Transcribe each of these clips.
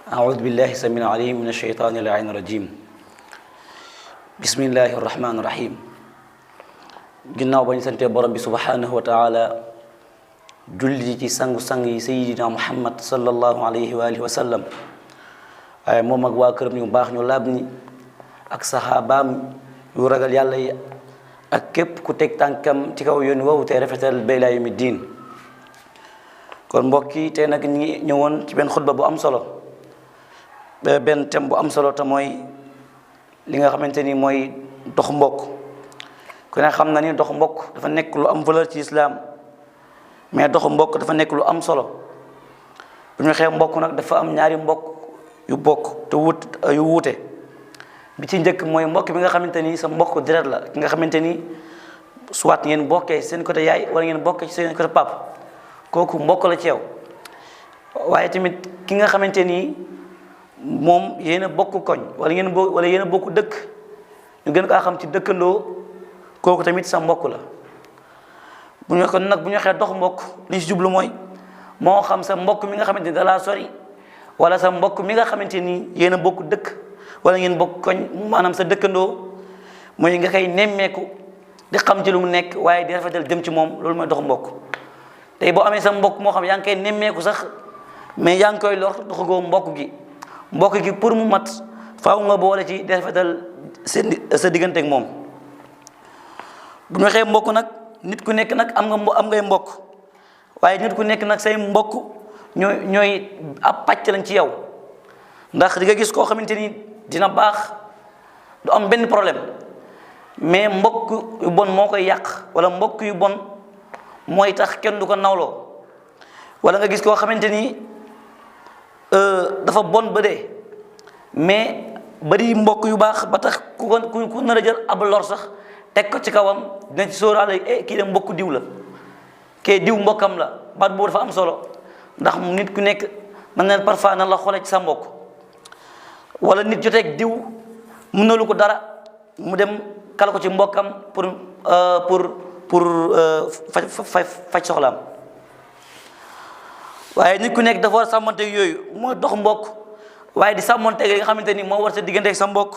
أعوذ بالله السميع العليم من الشيطان اللعين الرجيم بسم الله الرحمن الرحيم ginnaaw bañ sante borom bi subhanahu wa ta'ala julli ci sangu-sang yi sayyidina Muhammad sallallahu alayhi wa alihi wa sallam ay moom ak waa këram ñu baax ñu laab ni ak saxaabaam yu ragal yàlla yi ak képp ku teg tànkam ci kaw yoon woowu te rafetal ba ilaa yawmi diin kon mbokk yi tey nag ñu ngi ñëwoon ci benn xutba bu am solo benn thème bu am solo te mooy li nga xamante ni mooy dox mbokk ku ne xam na ni dox mbokk dafa nekk lu am valeur ci islam mais dox mbokk dafa nekk lu am solo bu ñu xee mbokk nag dafa am ñaari mbokk yu bokk te yu wuute bi ci njëkk mooy mbokk bi nga xamante ni sa mbokk deret la ki nga xamante ni soit ngeen bokkee seen côté yaay wala ngeen bokkee ci seen côté pap kooku mbokk la ci yow waaye tamit ki nga xamante ni moom yéen a bokk koñ wala yéen a bokk dëkk ñu gën kaa xam ci dëkkandoo kooku tamit sa mbokk la bu ñu kon nag bu ñu waxee dox mbokk li ci jublu mooy moo xam sa mbokk mi nga xamante ni dalaa sori wala sa mbokk mi nga xamante ni yéen a bokk dëkk wala ngeen bokk koñ maanaam sa dëkkandoo mooy nga koy nemmeeku di xam ci lu mu nekk waaye di rafetal jëm ci moom loolu mooy dox mbokk tey boo amee sa mbokk moo xam yaa ngi koy nemmeeku sax mais yaa ngi koy lor doxagoo mbokk gi pour mu mat faaw nga boole ci di rafetal sa diggante ak moom bu ñu waxee mbokk nag nit ku nekk nag am ngay mbokk waaye nit ku nekk nag say mbokk ñooy ab pàcc lañ ci yow ndax di nga gis koo xamante ni dina baax du am benn problème mais mbokk yu bon moo koy yàq wala mbokk yu bon mooy tax kenn du ko nawloo wala nga gis koo xamante ni dafa bon ba dee mais bari mbokk yu baax ba tax ku nar a jël ab lor sax teg ko ci kawam dina ci sóoraale kii de mbokk diw la kee diw mbokkam la baat boobu dafa am solo ndax nit ku nekk man na parfois nan la xoolee ci sa mbokk wala nit joteeg diw mun na lu ko dara mu dem kala ko ci mbokkam pour faj soxlaam waaye nit ku nekk dafa war a sàmmanteeg yooyu mooy dox mbokk waaye di sàmmanteeg yi nga xamante ni moo war sa digganteeg sa mbokk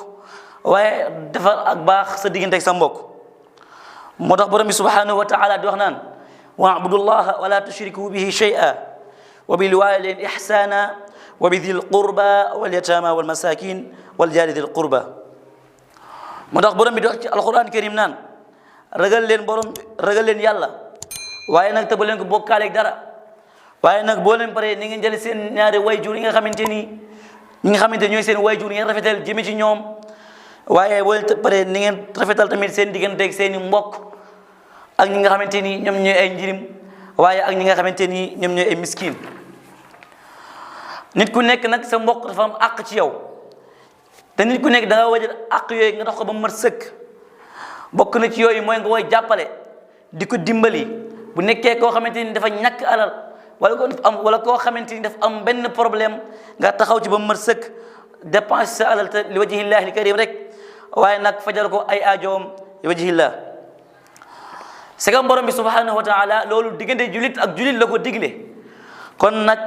waaye defar ak baax sa digganteeg sa mbokk moo tax borom bi subhanahu wa taala di wax naan wa'budullaha wala tushriku bihi shay'a wa bil walidayni ihsana wa bi dhil qurba wal yatama wal masakin wal jari dhil qurba moo tax borom bi di wax ci alquran karim naan ragal leen yàlla waaye nag te ba leen ko bokkaaleeg dara waaye nag boo leen paree ni ngeen jël seen ñaari wayjur yi nga xamante ni ñi nga xamante ñooy seen wayjur ngeen rafetal jëme ci ñoom waaye boo leen paree ni ngeen rafetal tamit seen digganteeg seen i mbokk ak ñi nga xamante ni ñoom ñooy ay njirim waaye ak ñi nga xamante ni ñoom ñooy ay miskin nit ku nekk nag sa mbokk dafa am àq ci yow te nit ku nekk da nga wajal àq yooyu nga dox ko ba mu mat sëkk bokk na ci yooyu mooy nga koy jàppale di ko dimbali bu nekkee koo xamante ni dafa ñàkk alal wala koo xamante ni dafa am benn problème nga taxaw ci ba mu mat sëkk dépense sa alal te li wajhillahi li karim rek waaye nag fajal ko ay aajoom li wajhillah segam borom bi subhanahu wa taala loolu diggante julit ak julit la ko digle kon nag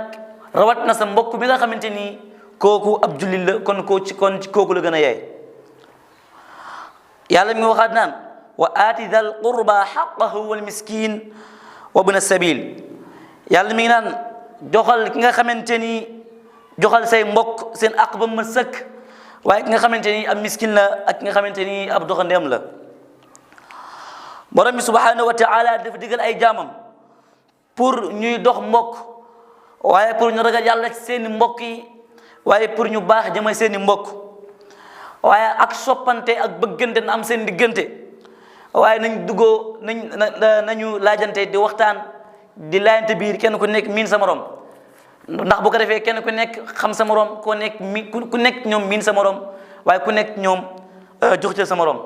rawat na sa mbokk mi nga xamante ni kooku ab julit la kon kooku la gën a yaay yàlla mi ngi waxaat naan wa aati dal qurba haqqahu wal miskin wa ibna sabil yàlla mi ngi naan joxal ki nga xamante ni joxal say mbokk seen àq ba mu sëkk waaye ki nga xamante ni ab miskin la ak ki nga xamante ni ab doxandeem la borom bi subhanahu wa taala dafa digal ay jaamam pour ñuy dox mbokk waaye pour ñu ragal yàlla ci seeni mbokk yi waaye pour ñu baax jëmay seeni mbokk waaye ak soppante ak bëggante na am seen diggante waaye nañu laajante di waxtaan di laajante biir kenn ku nekk miin sa morom ndax bu ko defee kenn ku nekk xam sa morom ku nekk ñoom miin sa morom waaye ku nekk ñoom jox ci sa morom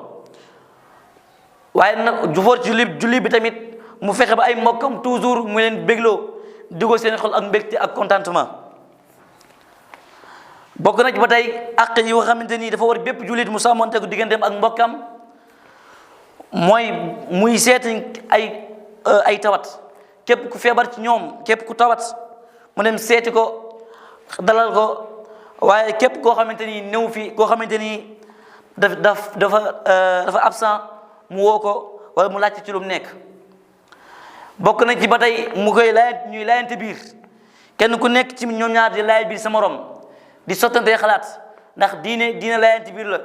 waaye nag jufoor ci julli bi tamit mu fexe ba ay mbokkam toujours mu leen bégloo digoo seen xol ak mbégte ak contentement bokk na ci ba tey àq yi nga xamante ni dafa war bépp jullit mu sàmmante ko digganteem ak mbokkam mooy muy seeti ay tawat képp ku feebar ci ñoom képp ku tawat mu dem seeti ko dalal ko waaye képp koo xamante ni néew fi koo xamante ni dafa absent mu woo ko wala mu laajte ci lu mu nekk. bokk na ci ba tey mu koy ñuy laayante biir kenn ku nekk ci ñoom ñaar di laay biir sa morom di sottantee xalaat ndax diine laayante biir la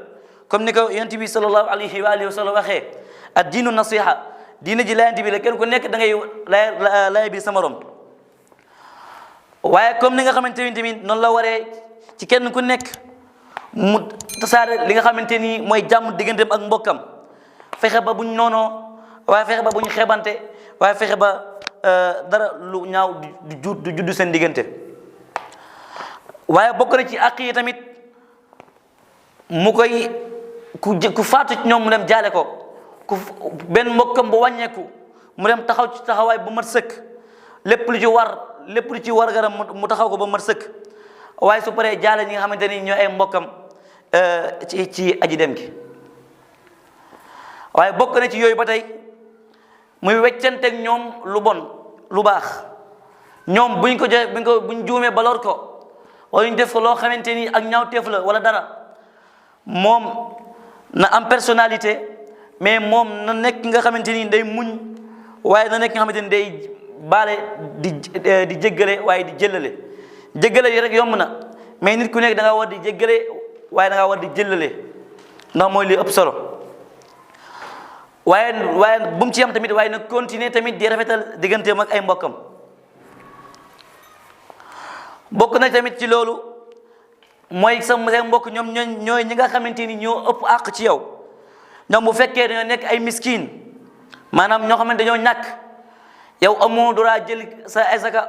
comme ni ko yonent bi sallallahu alayhi wa alihi wa sallam waxee ad diinu nasiha diine ji laayante biir la kenn ku nekk da ngay laay biir sa morom. waaye comme ni nga xamante ni tamit noonu la waree ci kenn ku nekk mu tasaare li nga xamante ni mooy jàmm digganteem ak mbokkam fexe ba buñ noonoo waaye fexe ba buñ xeebante waaye fexe ba dara lu ñaaw du juddu seen diggante. waaye bokk na ci àq yi tamit mu koy ku faatu ci ñoom mu dem jaale ko ku benn mbokkam bu wàññeeku mu dem taxaw ci taxawaay bu mat sëkk lépp lu ci war garam mu taxaw ko ba mat sëkk. waaye su paree jaale ñi nga xamante ni ñoo ay mbokkam ci aji dem gi. waaye bokk na ci yooyu ba tey muy weccanteeg ñoom lu bon lu baax ñoom buñ juumee ba lor ko wala ñu def ko loo xamante ni ak ñaawteef la wala dara moom na am personnalité mais moom na nekk nga xamante ni day muñ waaye na nekk nga xamante ni day baale di jéggale waaye di jëllale. jéggale yi rek yomb na mais nit ku nekk da nga war di jéggale waaye da nga war di jëllale ndax mooy li ëpp solo. waaye bu mu ci am tamit waaye nag continuer tamit di rafetal digganteem ak ay mbokkam. bokk na tamit ci loolu mooy sa mbokk ñoom ñooy ñi nga xamante ni ñoo ëpp àq ci yow ñoom bu fekkee dañoo nekk ay miskin maanaam ñoo xamante dañoo ñàkk yow amoo droit jël sa asaka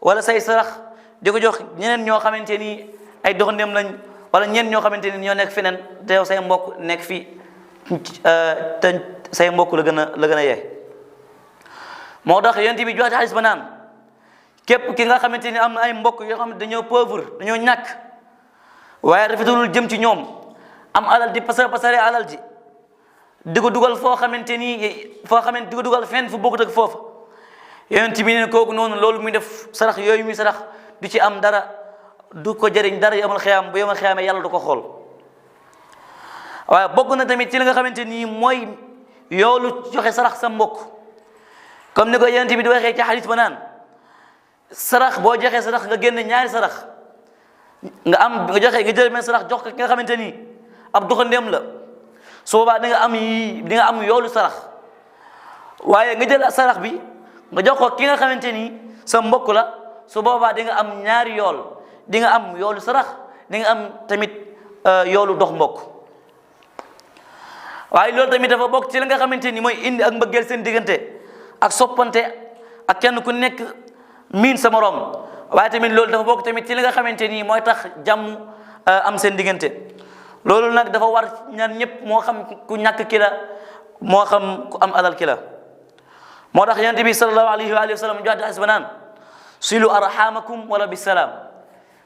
wala say sarax di ko jox ñeneen ñoo xamante ni ay doxandéem lañ wala ñeneen ñoo xamante ni ñoo nekk feneen te yow say mbokk nekk fii te say mbokk la gën a yee. moo tax yonent bi joxe xadis ba naan képp ki nga xamante ni am na ay mbokk yoo xam ne dañoo pauvre dañoo ñàkk waaye rafetulul jëm ci ñoom am alal di pasare alal ji di ko dugal foo xamante di ko dugal fenn fu bokkut ak foofa yonent bi ne kooku noonu loolu muy def sarax yooyu muy sarax du ci am dara du ko jëriñ dara yomal xiyaam bu yomal xiyaamee yàlla du ko xool. waaye bokk na tamit ci li nga xamante ni mooy yoolu joxe sarax sa mbokk comme ni ko yonent bi di waxee ci xadis ba naan sarax boo joxee sarax nga génn ñaari sarax nga jël men sarax jox ko ki nga xamante ni ab doxandéem la su boobaa di nga am yoolu sarax. waaye nga jël sarax bi nga jox ko ki nga xamante ni sa mbokk la su boobaa di nga am ñaari yool di nga am yoolu sarax di nga am tamit yoolu dox mbokk. waaye loolu tamit dafa bokk ci li nga xamante ni mooy indi ak mbëggeel seen diggante ak soppante ak kenn ku nekk miin sa morom. waaye tamit loolu dafa bokk tamit ci li nga xamante ni mooy tax jàmm am seen diggante. loolu nag dafa war ñaan ñëpp moo xam ku ñàkk ki la moo xam ku am alal ki la. moo tax yonent bi sallallahu alayhi wa sallam jox di ba naan silu arhamakum wala bisalaam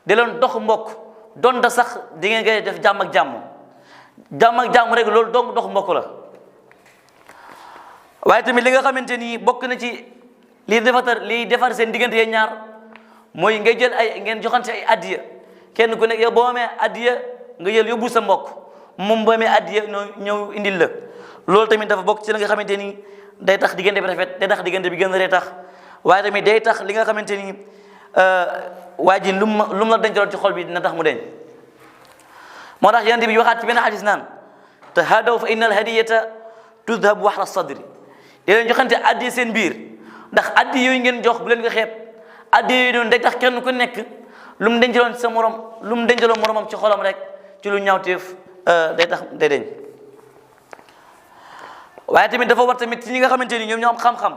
di leen dox mbokk donte sax di ngeen koy def jàmm ak jàmm rek loolu dong dox mbokk la. waaye tamit li nga xamante ni bokk na ci liy defar seen diggante yeen ñaar mooy ngay jël ngeen joxante ay addiya kenn ku nekk yow boo amee addiya nga jël yóbbu sa mbokk moom boo amee addiya ñëw indil la. loolu tamit dafa bokk ci li nga xamante ni day tax diggante bi rafet day tax diggante bi gën a tax waaye tamit day tax li nga xamante ni waa ji lu mu la dencaloon ci xol bi dina tax mu deñ. moo tax yonent bi waxaat ci benn xadis naan tahadaw fa inna al hadiyata tudhab waxra sadri di leen joxante addi seen biir ndax addi yooyu ngeen jox bu leen ko xeeb addi yooyu noonu day tax kenn ku nekk lu mu dencaloon sa morom lu mu dencaloon moromam ci xolam rek ci lu ñaawteef day tax day deñ. waaye tamit dafa war tamit ci ñi nga xamante ni ñoom ñoo am xam-xam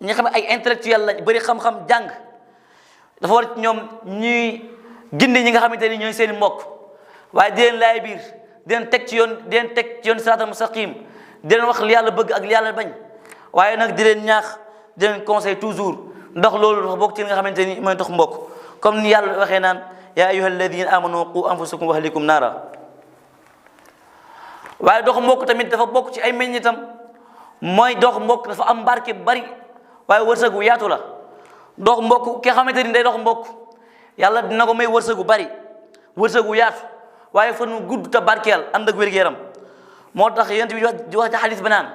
ñi nga xam ne ay intellectuel lañ bëri xam-xam jàng dafa war ci ñoom ñuy gindi ñi nga xamante ni ñooy seen i mbokk waaye di leen laay biir di leen teg ci yoon siraatal mustaqim di leen wax li yàlla bëgg ak li yàlla bañ waaye nag di leen ñaax di leen conseil toujours ndax loolu dafa bokk ci li nga xamante ni mooy dox mbokk comme ni yàlla waxee naan yaa ayyuha alladina amanu qu anfusakum wa ahlikum naara. waaye dox mbokk tamit dafa bokk ci ay meññitam mooy dox mbokk dafa am barke bari waaye wërsëgu yaatu la. dox mbokk ki nga xamante ni day dox mbokk yàlla dina ko may wërsëgu bari wërsëg wu yaatu waaye fan wu gudd te barkeel ànd ak wér-gu-yaram moo tax yonent bi di wax ci xadis ba naan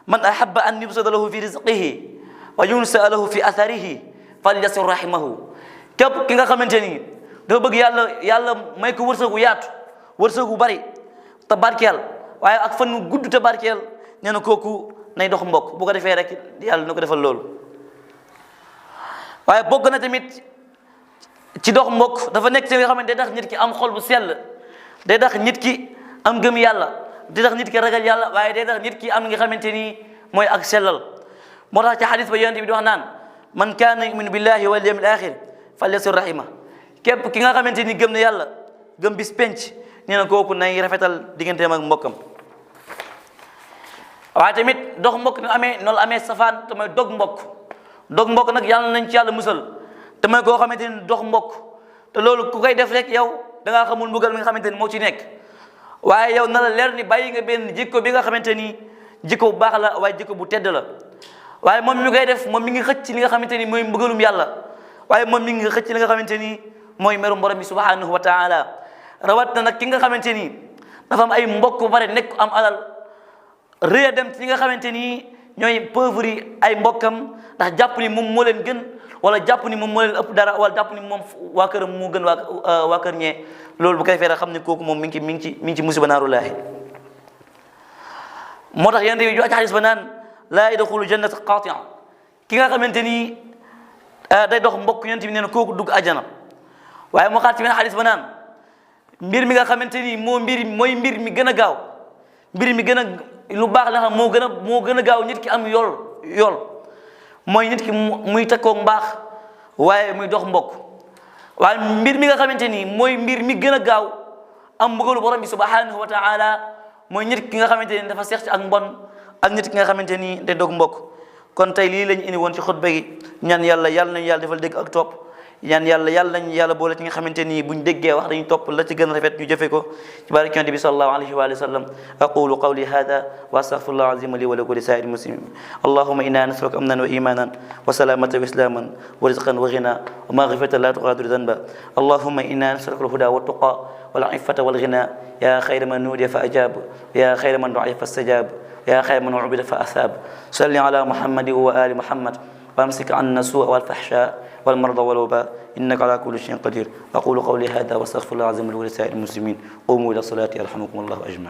man ahabba an yubsada lahu fi rizqihi wa yunsa lahu fi atharihi falyasir rahimahu képp ki nga xamante ni dafa bëgg yàlla may ko wërsëg wu yaatu wërsëg wu bari te barkeel waaye ak fan wu gudd te barkeel nee na kooku nay dox mbokk bu ko defee rek yàlla na ko defal loolu waaye bokk na tamit ci dox mbokk dafa nekk ci nga xamante day tax nit ki am xol bu sell day tax nit ki am gëm yàlla day tax nit ki ragal yàlla waaye day tax nit ki am nga xamante ni mooy ak sellal moo tax ci xadis ba yonent bi di wax naan man kaana yuminu billahi wal yawmil axir falyasir rahima képp ki nga xamante ni gëm na yàlla gëm bis penc nee na kooku nay rafetal digganteem ak mbokkam waaye tamit dox mbokk ni noonu amee safaan te mooy dog mbokk nag yàlla nañ ci yàlla musal te mooy koo xamante ni dox mbokk te loolu ku koy def rek yow da ngaa xamul mbugal mi nga xamante ni moo ci nekk waaye yow na la leer ni bàyyi nga benn jikko bi nga xamante ni jikko bu baax la waaye jikko bu tedd la waaye moom mi koy def moom mi ngi xëcc li nga xamante ni mooy mbugalum yàlla waaye moom mi ngi xëcc li nga xamante ni mooy merum borom bi subhanahu wa taala rawat na nag ki nga xamante ni dafa am ay mbokk bu bare nekk am alal rëy a dem ci li nga xamante ni ñooy pauvre yi ay mbokkam ndax jàpp ni moom moo leen gën wala jàpp ni moom moo leen ëpp dara wala jàpp ni moom waa këram moo gën waa kër ñee loolu bu koy fee xam ne kooku moom mi ngi ci musiba naaru laahi moo tax yéen bi ju ci xadis ba naan laa yadxulu jannata qatia ki nga xamante ni day dox mbokk yonent bi nee na kooku dugg àjjana waaye moo xaat ci benn xadis ba naan mbir mi nga xamante ni mooy mbir mi gën a gaaw mbir mi gën a lu baax la xam moo gën a gaaw nit ki am yool mooy nit ki muy takkoog mbaax waaye muy dox mbokk waaye mbir mi nga xamante ni mooy mbir mi gën a gaaw am mbugalu borom bi subhanahu wa taala mooy nit ki nga xamante ni dafa seex ci ak mbon ak nit ki nga xamante ni day dog mbokk kon tey lii lañu indi woon ci xutba gi ñaan yàlla nañu yàlla defal dégg ak topp ñaan yàlla nañu yàlla boole ci nga xamante ni buñ déggee wax dañu topp la ci gën a rafet ñu jëfe ko ci barke yonent bi sallallahu alayhi wa sallam aqulu qawli hada wa astaghfirullah azim li wa lakum wa li saa'iril muslimin allahumma inna nas'aluka amnan wa imanan wa salamatan wa islaman wa rizqan wa ghina wa maghfiratan la tughadiru dhanba allahumma inna nas'aluka al-huda wa at-tuqa wal 'iffata wal ghina ya khayra man nudiya fa ajab ya khayra man du'iya fastajab ya khayra man ubida fa athab salli ala muhammadin wa ali muhammad وامسك عنا السوء والفحشاء والمرض والوباء انك على كل شيء قدير اقول قولي هذا واستغفر الله العظيم لي ولسائر المسلمين قوموا الى الصلاه يرحمكم الله اجمعين